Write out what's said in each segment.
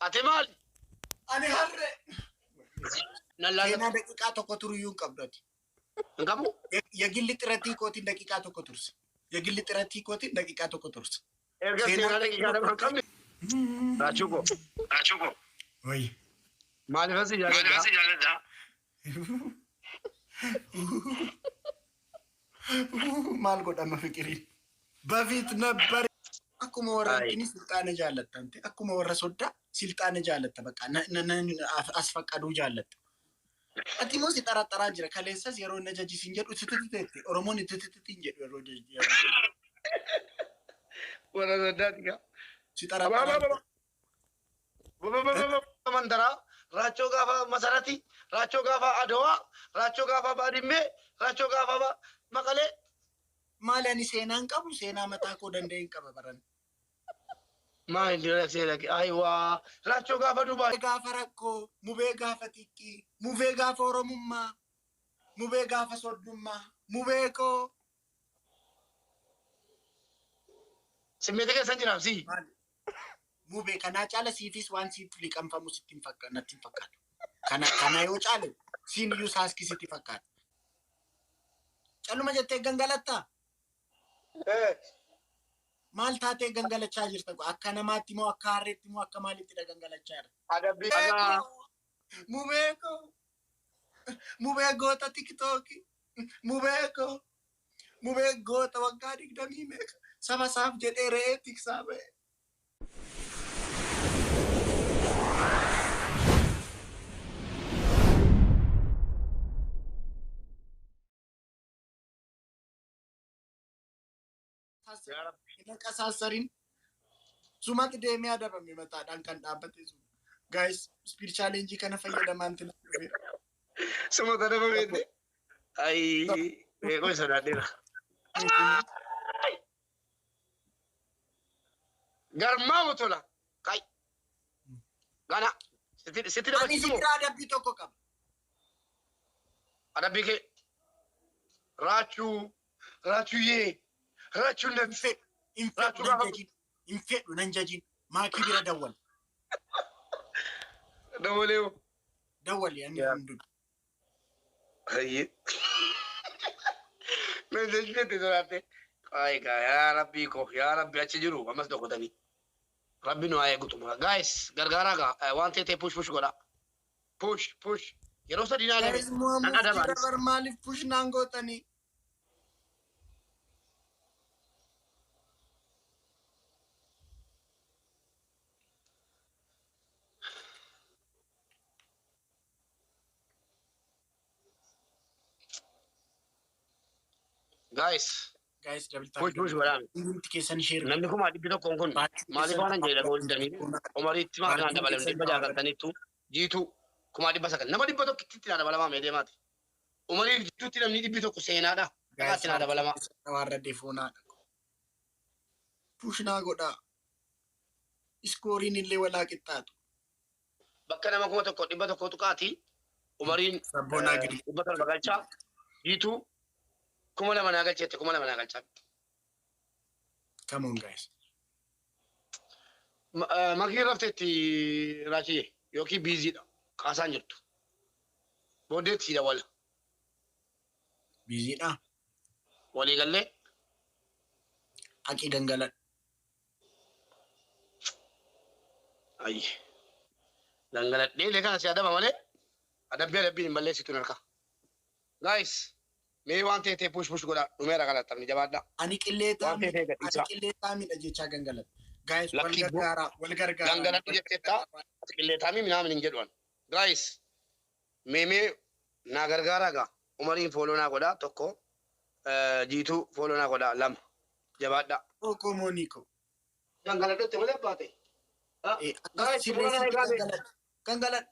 Ati maali? Ani harree. Nan laallatu. Seenaa daqiiqaa tokko turuyyuu hin qabdu ati. Hin qabu? Yagilli xiratii kootiin daqiiqaa tokko turse. Yagilli xiratii kootiin daqiiqaa tokko turse. Erga Seenaa seenaa daqiiqaa lama hin qabne. Raachuu koo. Raachuu koo. Wayi. Maaliifan si jaaladha? Maal godhama fiqiriin? Bafiit nabbar. Akkuma warra Ayi. intini silxaana jaallatta ante akkuma warra soddaa silxaana jaallatta bakka as faqqaduu jaallatta. Ati immoo si xaraxaraa jira kaleessas yeroo inni ajaji siin jedhu titititeetti Oromoon titititiin jedhu yeroo yeroo jedhu. Warra soddaati gaa. Si xaraxaraa jira. Mandaraa, Raachoo gaafa Masarati, Raachoo gaafa Adawaa, Raachoo gaafa Baadimmee, Raachoo gaafa Maqalee. Maali ani seenaan qabu seenaa mataa koo danda'e hin qaba baran. Maal inni seena ayiwaa Raachoo gaafa Dubaay. Gaafa rakkoo, mubee gaafa xiqqii, mubee gaafa Oromummaa, mubee gaafa soddummaa, mubee koo. Simmeeta keessan jiraam si. Maali? Mubee kanaa caala siifis waan siif liqamfamu sitti hin fakkaatu natti hin fakkaatu. Kana kana yoo caale siin iyyuu saaskii sitti fakkaata. Calluma jettee gangalattaa? Maal taatee gangalachaa jirta? Akka namaatti moo akka harreetti moo akka maaliittidha gangalachaa jirta? Adabbii dhagaa. Mubee koo. Mubee goota tiktookii. Mubee koo. Mubee goota waggaa digdamii meeqa saba isaaf jedhee re'ee tiksaa ba'e. Hin qasaassariin sumatti deemee adabame mataadhaan kan dhaabbate sun. Guys, speed challenge kana fayyadamaan tina dhufeera. Sumata adabameette. Ayi beekoo sodaadheera. Garmaamu tola. Kai. Gana. Sitti sitti Ani dabachiisu moo? si biraa adabbii tokko qaba. Adabbii kee. Raachuu. Raachuyyee. Raachuun Hin natti. fedhu. Hin fedhu Raachuu nan gaafa. jajin. Hin fedhu nan jajin. Maakii bira dawwal. Dabalee hoo. Dawwali ani Yaa. hin dudu. Hayyee. Nan jajjette sodaatte. Ay gaa yaa rabbii koo yaa rabbi achi jiru ammas dhokotanii. Rabbi nu haa eegu xumura. Guys gargaaraa gaa waan ta'e push push godhaa. Push push yeroo sadii naa Guys, lame. Nan mo'amuuf adaba jira anis. bar maaliif push naan gootanii? Guys Guys, double tap. push push godhaa. Hundumti keessan share Namni kuma dhibbi tokkoon kun Baachuu maaliif keessan waan hin jedhe dhaga'uu didanii Umariitti maal kanaan dabalamne dhibba jaakaltaniittu jiituu kuma dhibba sagal nama dhibba tokkitti naa dabalamaa mee deemaati. Umariif jidduutti namni dhibbi tokko seenaadha. Dhaqaatti naa dabalamaa. Warra deefoonaadha. Push naa godhaa. Iskooriin illee walaa qixxaatu. Bakka nama kuma tokko dhibba tokko tuqaati. Umariin Sabboonaa gidi. dhibba torba galchaa. Jiituu kuma lama naa galcheette kuma lama naa galchaa. Come on guys. Makii rafteetti raachiyee yookiin biiziidha. Kaasaan jirtu. Booddeetti si dawwala. Biiziidha. Walii gallee. Aqii gangaladhu. Ayyi. Gangaladhee illee kana si adaba malee adabbii adabbiin hin balleessitu harka. Guys, mee waan ta'e ta'e push push godhaa dhumeera kana taphni jabaadhaa. Ani qilleetaa Waan ta'e ta'e ani gadhiisaa. qilleetaa miidha jechaa gangaladhu. Guys, wal Lakkii gargaaraa, wal gargaaraa. gangaladhu jetteetta ati qilleetaa mi minaamin hin jedhu an. Guys, mee mee naa gargaaraa gaa. Umariin follow naa godhaa tokko jiituu follow naa godhaa lama jabaadhaa. Koko Moniko. Gangaladhutti malee baate. Akkas Guys, follow naa sirreessitti eegaa mee. gangaladhu. Gangaladhu.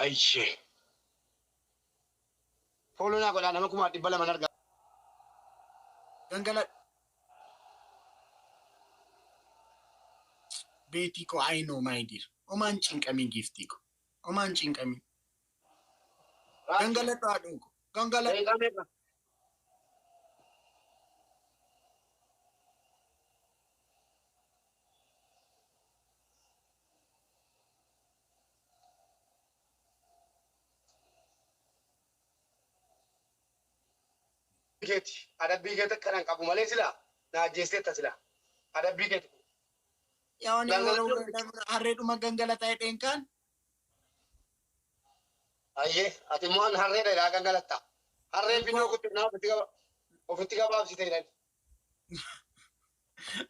Ayyee. Follow naa godhaa nama kuma dhibba lama argaa. Gangaladhu. Beetii koo I know my dear. Omaan cinqamin giiftii koo. Omaan cinqamin. Gangaladhu haadhoo koo. Gangaladhu. Daqiiqaa meeqa? Keeti adabbii keeti akkanaan qabu malee silaa na ajjeesteetta silaa adabbii keeti. Yaa harreedhuma gangalataa hidheen kaan. Ayyee ati immoo an harreedha jedhaa gangalatta. Harreen finnoo kutti naa ofitti gabaabsite jedhan.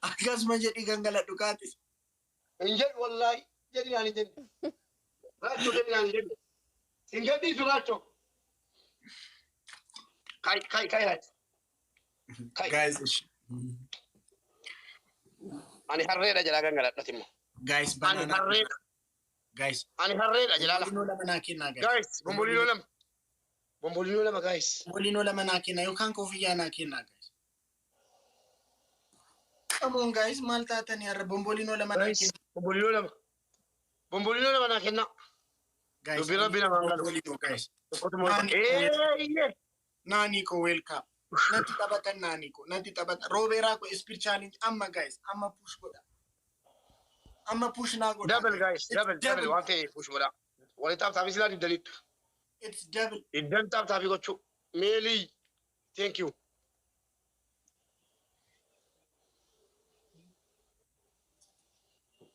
Akkasuma jedhii gangaladhu kaatis. Hin jedhu wallaahi jedhi naan hin jedhu. Raachoo jedhi naan hin jedhu. Hin gadhiisu raachoo. Kai kai kai raachoo. Kai. Guys, ishi. Ani harreedha jedhaa gangaladhu ati immoo. Guys, Ani banana. harreedha. Guys, Ani harreedha jedhaa lafa. Bombolinoo lama naa kennaa guys. Guys, bombolinoo lama. Bombolinoo lama guys. Bombolinoo lama naa kennaa yookaan koofiyyaa naa kennaa guys. Come on guys, maal taatanii har'a bombolinoo lama naa Guys, kennaa. bombolinoo lama. Bombolinoo lama naa kennaa. Guys, Dubbii rabbii namaan galu. bombolinoo guys. Tokkotu moo. Naani Eeyyee. Naanii koo welcome. Natti taphatan naanii koo natti taphatan. Roobeeraa koo speed challenge amma guys amma push godha. Amma push naa godha. Double guys, It's double, double waan ta'eef push godhaa. Wali taaptaafii silaa dibdaniittu. It's double. Iddan taaptaafii gochuu. Meelii. Thank you.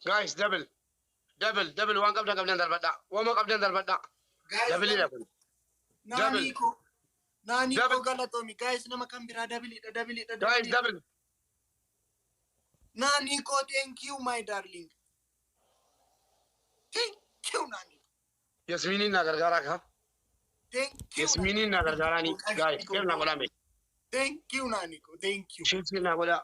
Guys, double. Double, double waan qabdan qabdan darbadhaa. Waanuma qabdan darbadhaa. Guys, Double dha kun. Naanii koo. Naanii koo Double. galatoomi. Guys, nama kan biraa double double Guys, double. double. Naanii koo thank you my darling. Thank you naanii. Yasmiiniin na gargaaraa kaa. Thank you. Yasmiiniin na gargaaraanii. Guys, share na godhaa mee. Thank you naanii koo. Thank you. Share share na godhaa.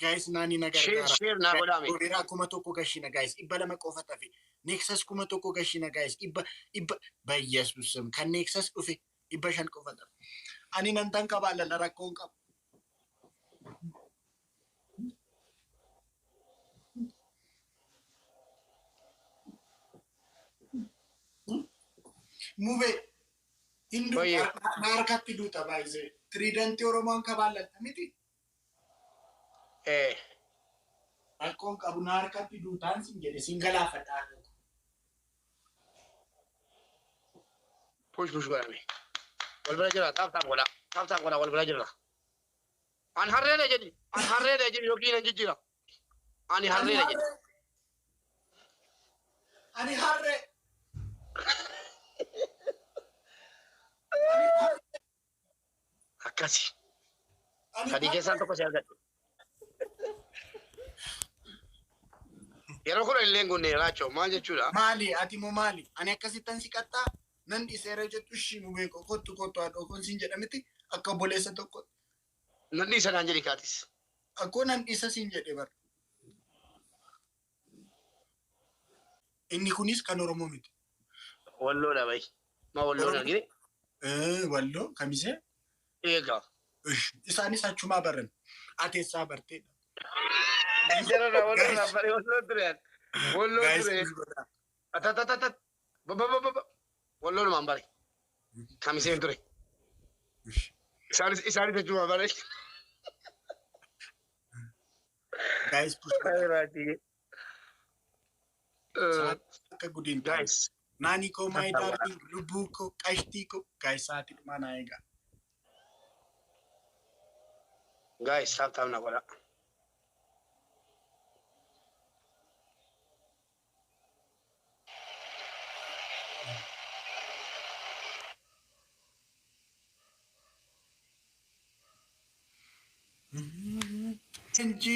Guys, naanii na Share gargaara. share na godhaa mee. Roobeeraa 1000 gashina guys. 200 qofa tafe. Nexus 1000 gashina guys. Dhibba dhibba bayyesuus kan Nexus dhufe 500 qofa tafe. Ani nan tan qabaallala rakkoon qabu. Mubee hin Baay'ee. duuta na harkatti duuta baay'isee. Tiriidantii Oromoon kabaallalta miti. Eh. Rakkoon qabu na harkatti duutaan sin jedhe sin galaafadha. Push push godhame. Wal bira jira taap taap godhaa. Taap taap godhaa wal bira jira. An harreedha jedhi. An harreedha jedhi yookiin nan jijjiira. Ani harreedha jedhi. Ani harree. Akkasi. Ani Sadii keessaan tokko si argadhe. Yeroo kudha illee hin gunne raachoo maal jechuudha? Maali ati moo maali? Ani akkasittan si qaxxaa nan dhiiseera jettu ishii nu beeku kottu kottu haadha kun siin jedhamiti akka obboleessa tokko. Nan dhiisa naan jedhi kaatis. Akkoo nan dhiisa siin jedhe bara. Inni kunis kan Oromoo miti. Walloodha bayi. Maa walloodha argine? Walloo kamisee Eegaa. Isaanis achumaa baran. Ati eessaa barteedha? Jarana walloodha bare walloo ture. Walloo Guys, ture. Atatatat. Babababa. Walloodhumaan bare. Kamiseen ture. Isaanis achumaa bare. Guys, push godhaa. Akka gudiin ta'e. Guys. Naanii koo my darling lubbuu koo qashtii koo guys sa'aatii dhumaa naa eegaa. Guys, tap tap na godhaa. Inji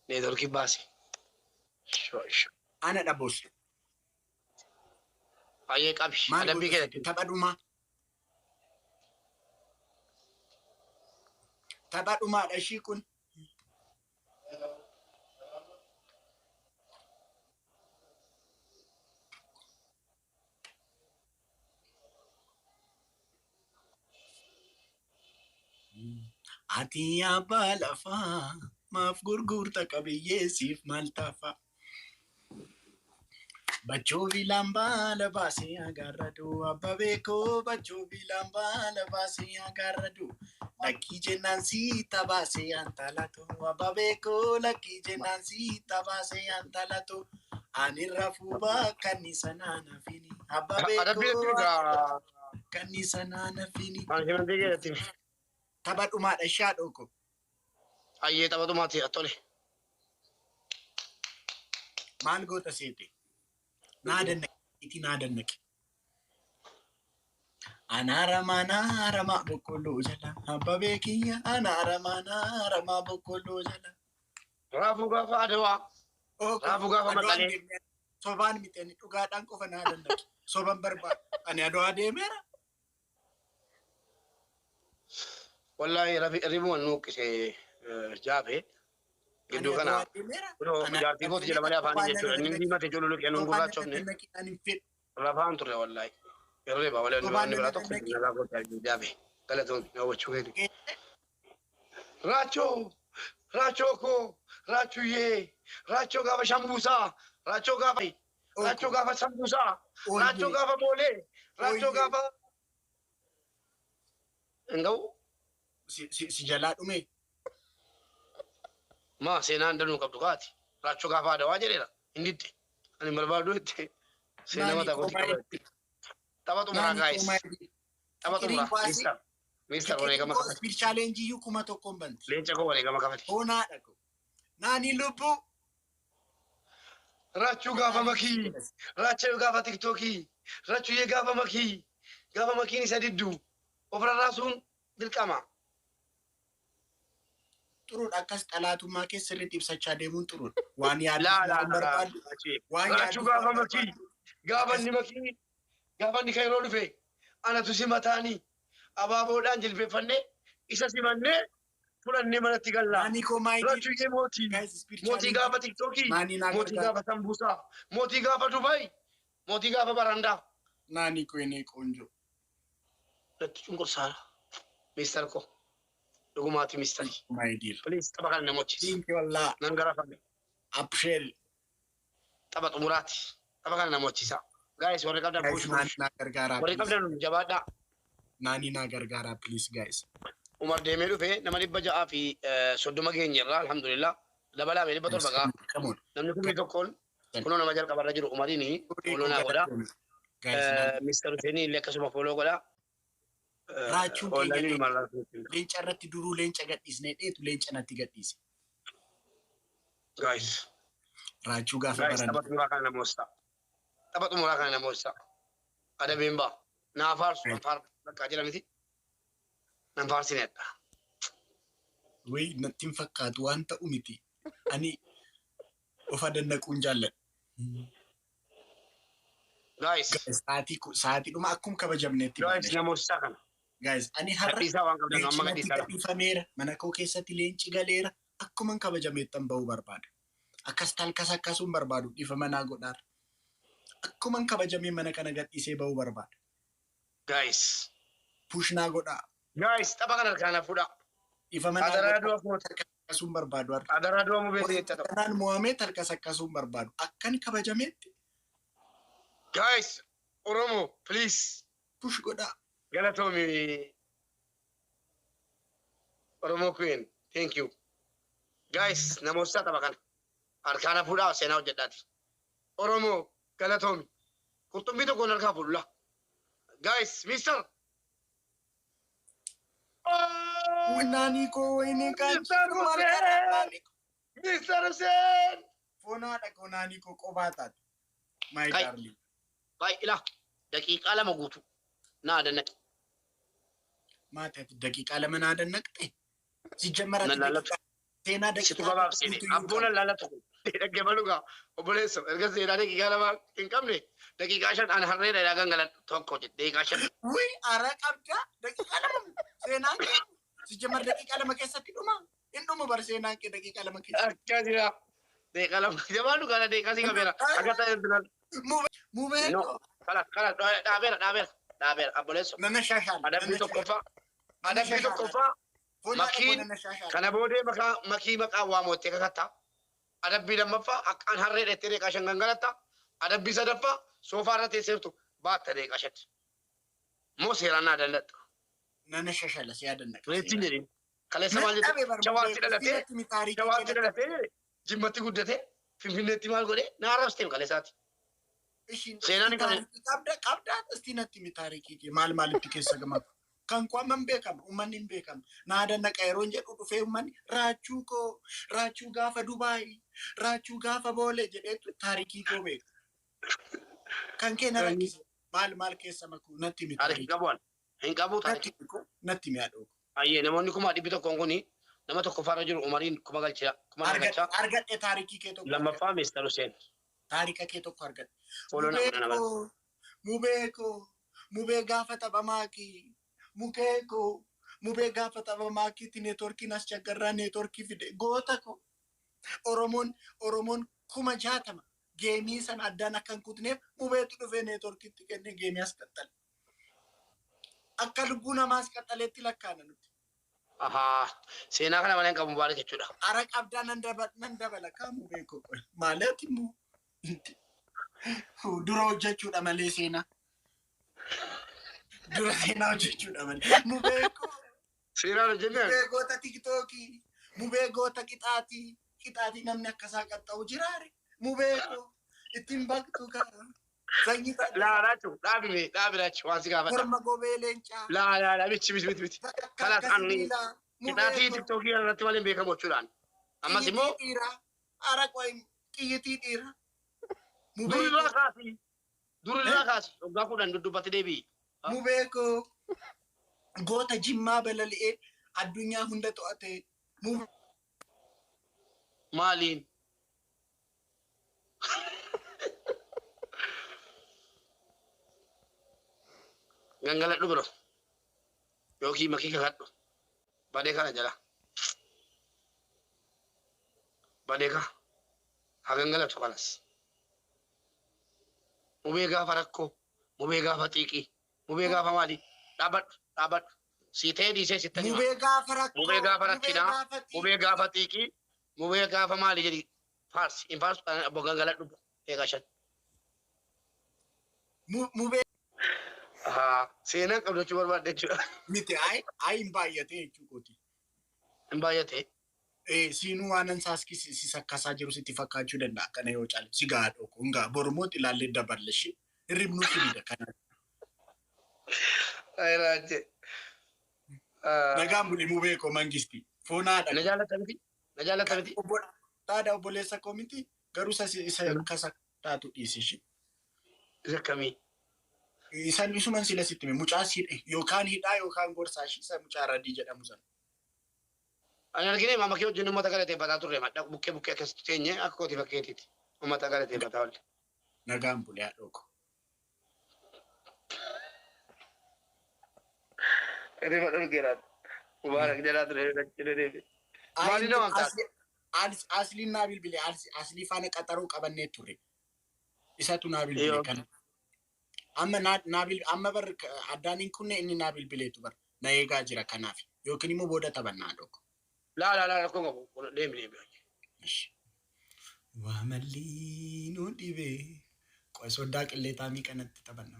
Neetworkii baasi. Ana dhaboos. Baay'ee qabi. Maal Adabbii godhu? kee Tapha dhumaa. Tapha dhumaadha ishii kun. Ati abbaa lafaa Maaf gurgurta qabiyyee siif maal taafa? Bachoo biilaan baala baasee agarradu. Abba beekoo bachoo biilaan baala baasee agarradu. Lakkii jennaan siita baasee antalatu. Abba beekoo lakkii jennaan siita baasee antalatu. Ani rafuu bakka inni sanaa nafini. Abba Adabbii beekoo egaa akka inni sanaa nafini. Maanjimentii keessatti. Tapha dhumaadha shaadhoo ko. Ayyee, tapha dhumaati, tole. Maal goota seete? Naa dannaqi, naa dannaqi. Anaarama anaarama boqqolloo jala. Abba beekiyya anaarama anaarama boqqolloo jala. Raafuu gaafa Adawaa. Raafuu gaafa Adawaan Maqalee. deemee sobaan miti, ani dhugaadhaan qofa naa dannaqi. Soban barbaadu. Ani Adawaa deemeera. Wallaahi ribuma nuuqqise jaafe. Ani Gidduu kana. Adawaa deemeera. Kunoo jaartii kooti jedha malee afaanii jechuudha. Inni diimate cululuqee nuun gurraachofne. Ani hin fedhu. Rafaan ture wallaahi. Hirriba malee Sobaan inni biraa tokko dannaqi. nagaa kooti arginu jaafe. Galatoon na hubachuu keeti. Raachoo! Raachoo koo! Raachuyyee! Raachoo gaafa shambuusaa! Raachoo gaafa! Raachoo gaafa sambuusaa! Raachoo gaafa boolee! Raachoo Ooyyee. gaafa. Hin ga'u? Si jalaa dhume. Maa seenaan danuu qabdu kaati. Raachoo gaafa Adawaa jedheera. Hin didde. Ani barbaadu itti. Seenaa mataa kooti qaba. Tapha xumuraa, guys. Tapha xumuraa. Mister. Mister, wareegama kafali. Speed challenge iyyuu 1000n banti. Leenca koo, wareegama kafali. Hoonaadha ko. Naani lubbuu. Raachuu gaafa makii. Raachuu gaafa Tiktookii. Raachuyyee gaafa makii. Gaafa makiin isa diddu. Of rarraasuun dirqama. Xuruudha, akkas xalaatummaa keessa sirriitti ibsachaa deemuun xuruudha. Waan yaadu Laa laa waan laa. barbaadu. Waan Raachuu yaadu gaafa makii. Gaafa inni makii. Gaafa inni kayroo dhufe. Anatu simataanii. Abaaboodhaan jilbeeffannee isa simannee fudhannee manatti gallaa. Naani koo maayii. Raachuyyee mootii. Guys, speed Mootii challenge. gaafa Tiktookii. Naani naa Mootii gargaara. gaafa sambuusaa. Mootii gaafa Dubaay. Mootii gaafa barandaa. Naani koo inni ቆንጆ. Natti cunqursaadha. Mister ko. Dhugumaati mister. My dear. Please, tapha kana namochis. Thank you Allah. Nan garafame. Abshir. Tapha xumuraati. Tapha kana namochisa. Guys, warri qabdan Guys, push naani push. naa gargaaraa. Warri Please. qabdan jabaadhaa. Naani naa gargaaraa please, guys. Umar deemee dhufee nama 630 geenye irraa, alhamdulillah. Dabalaame 700 gaa. Come on. Namni 1000 kunoo nama jalqabarra jiru Umariini follow naa godha. Guys, Mister Huseenii illee akkasuma follow godha. Raachuun keenya Oolanii dhumarraa. leenca irratti duruu leenca gadhiisnee dheetu leenca natti gadhiise. Guys. Raachuu gaafa Guys, baran. tapha xumuraa kana namoota. Tapha xumuraa kana namoota. Adabeen ba'a. Naa faarsu, nan faarsu. Bakka jira miti. Nan faarsinedha. Wayi, natti hin fakkaatu, waan ta'u miti. Ani of adannaquun jaalladha. Guys, Guys, sa'aatii dhuma akkuma kabajamnetti. guys, namoota kana. Guys, ani har'a Gadhiisaa waan qabdan leenci amma natti gadhiisaa. gadhiifameera. Mana koo keessatti leenci galeera. Akkuma kabajameettan bahuu barbaada. Akkas talkas akkasuun barbaadu, dhiifa manaa godhaara. Akkuma kabajamee mana kana gadhiisee bahuu barbaada. Guys, Push naa godhaa. guys, tapha kana harkaan fuudhaa. Dhiifa manaa Adaraa godhaa. du'a fuudha. Akkasuun barbaadu har'a. Adaraa du'a mubee jecha ta'u. Kanaan mo'amee talkas akkasuun barbaadu. Akkan kabajameetti Guys, Oromo, please. push godhaa. Galatoomi. Oromo Queen, thank you. Guys, namoota tapha kana. Harkaan fuudhaa, seenaa hojjedhaati. Oromoo, galatoomi. Qurxummii tokkoon harkaa fuudhula. Guys, mister. Naanii koo wayinii Mr. Hussein! Mr. Hussein! Foonaadha koo, naanii koo qophaa taate. My Kai. darling. Baay'ila daqiiqaa 2 guutuu. Naa dannaqi. Maati, ati daqiiqaa 2 naa dannaqxe. Sijjammara Nan laallatu. seenaa Situ daqiiqaa gabaabsine. guutuu iyyuu Abboon laallatu. Dhaggeeffadhu gaa obboleessa, erga seenaa daqiiqaa 2 hin qabne daqiiqaa 5 an harreedha dhaa gangalan tokko jedhe daqiiqaa 5. Wuy, ara qabdaa daqiiqaa 2 seenaan kee sijjammara daqiiqaa 2 keessatti dhuma. Hin dhumu bar seenaan kee daqiiqaa 2 keessatti. Akka jira. Daqiiqaa 2 jabaadhu kana daqiiqaa si qabeera. Akka ta'e bilaan. Mubee No. Kala kala, dhaabeera, dhaabeera, dhaabeera, obboleessa. nana shaashaan. Adabbii tokkoffaa. Adabbii tokkoffaa. Foon haadha Makiin koo na shaashaadha. kana boodee maqaa makii maqaa waamottee kakatta. Adabbii lammaffaa akkaan harree dheettee deeqaa shan gangalatta. Adabbii sadaffaa soofaa irra teessiftu baatta deeqaa shan. Moo seeraan naa dandatta. Nana shashala si yaadanna. Reettiin jedhin. Kaleessa maal jette? Shawaatti dhalatee Shawaatti dhalatee Jimmatti guddatee Finfinneetti maal godhee na arrabsiteem kaleessaati. Seenaan hin qabne. Qabda qabda asti natti mi taarikii kee maal maalitti keessa gamatu. Kan koo amma hin beekamu uummanni hin beekamu. Naa dannaqa yeroo hin jedhu dhufee uummanni raachuu koo raachuu gaafa Dubaay raachuu gaafa Boolee jedheetu taarikii koo beeka. Kan kee na rakkise maal maal keessa makuu natti mi Taarikii taarikii. qabu ani. Hin qabu taarikii. Natti mi natti mi haadhoo. Ayyee namoonni 100,000 kuni nama tokkoffaarra jiru Umariin kuma galchira. Kuma na galcha. Argadhe taarikii kee tokko. Lammaffaa Mister Hussein. Taarika kee tokko argadhe. Follow na godha nama. Mubee koo mubee gaafa taphamaakii mukee koo mubee gaafa taphamaakiitti neetworkiin as chaggarraa neetworkii fide goota koo Oromoon 60,000 geemii sana addaan akka hin kutneef mubeetu dhufee neetworkiitti kennee geemii as qaxxale. Akka lubbuu namaas qaxxaleetti lakkaa'na nuti. Ahaa. Seenaa kana malee hin qabu mubaarak jechuudha. Ara qabdaa nan dabala kaa mubee koo maaliif immoo dura hojjechuudha malee seenaa. Dura seenaa hojjechuudha malee. Mubee koo. Seenaa hojjennee. Mubee goota tiktookii. Mubee goota qixaatii. Qixaatii namni akkasaa qaxxa'u jiraare. Mubee koo ittiin baqtu kaa. Sanyii Laa laachu dhaabime dhaabi laachu waan si gaafadha. Morma gobee leencaa. Laa laa laa miti miti miti miti. Bakka Kalaas akka anni sibiilaa. qixaatii tiktookii irratti malee hin beekamu jechuudhaan. Ammas immoo Xiyyitii dhiiraa. Ara qoy xiyyitii dhiiraa. Mubee durirraa koo. kaasi. Durirraa kaasi. Waggaa 10 duddubbatti deebi'i. Mubee koo goota Jimmaa balali'ee addunyaa hunda to'ate. Maaliin? Gangaladhu biro. Yookiin makii kakadhu. Badee kana jala. Badee ka. Haa gangalatu kanas. Mubee gaafa rakkoo. Mubee gaafa xiiqii. Mubee gaafa maali? Dhaabbadhu. Dhaabbadhu. Si ta'ee dhiisee sitti hima. Mubee gaafa rakkoo. Mubee gaafa rakkinaa. Gaafa Mubee gaafa xiiqii. Mubee gaafa maali jedhi. Faarsi. Hin faarsu obbo gangaladhu. Eegaa shan. Mubee Ahaa. Seenaan qabdu jechuu barbaadde jechuudha. miti ayi ayi hin baay'ate jechuu kooti. Hin baay'ate. Siinuu waan an saaskii si sakkasaa jiru sitti fakkaachuu danda'a kana yoo caale si gahaa dhoko hin gahaa borumootti ilaallee dabarle ishee hirribnuu si dida kana. Ayi raajje. Nagaan buli mubee koo mangisti foon haadha. Na jaalatta miti? Na jaalatta miti? Taadha obboleessa koo miti garuu isa kasa taatu dhiisi ishee. Isa akkamii? Isaan isuman sila sitti hime mucaa siidhe yookaan hidhaa yookaan gorsaa ishee isa mucaa radii jedhamu sana. Ani argine maama kee wajjin uummata galateeffataa turre madda bukkee bukkee akkasitti teenye akka kooti fakkeetiiti. Uummata galateeffataa oolle. Nagaan bulee haadhoo koo. Hirriba dhorkeeraat. Mubaarak jalaa ture deebi. Maali nama amtaa? Asliin naa bilbile aslii faana qaxaroo qabannee turre. Isatu naa bilbile Yoo. kana. Amma naa amma bar addaaniin kunne inni naa bilbileetu bar na eegaa jira kanaaf yookiin immoo booda taphannaa dhoko. Laa laa laa rakkoo qabu. Deemi deemi. Waa malli nu dhibee soddaa qilleexaa miiqanatti taphanna.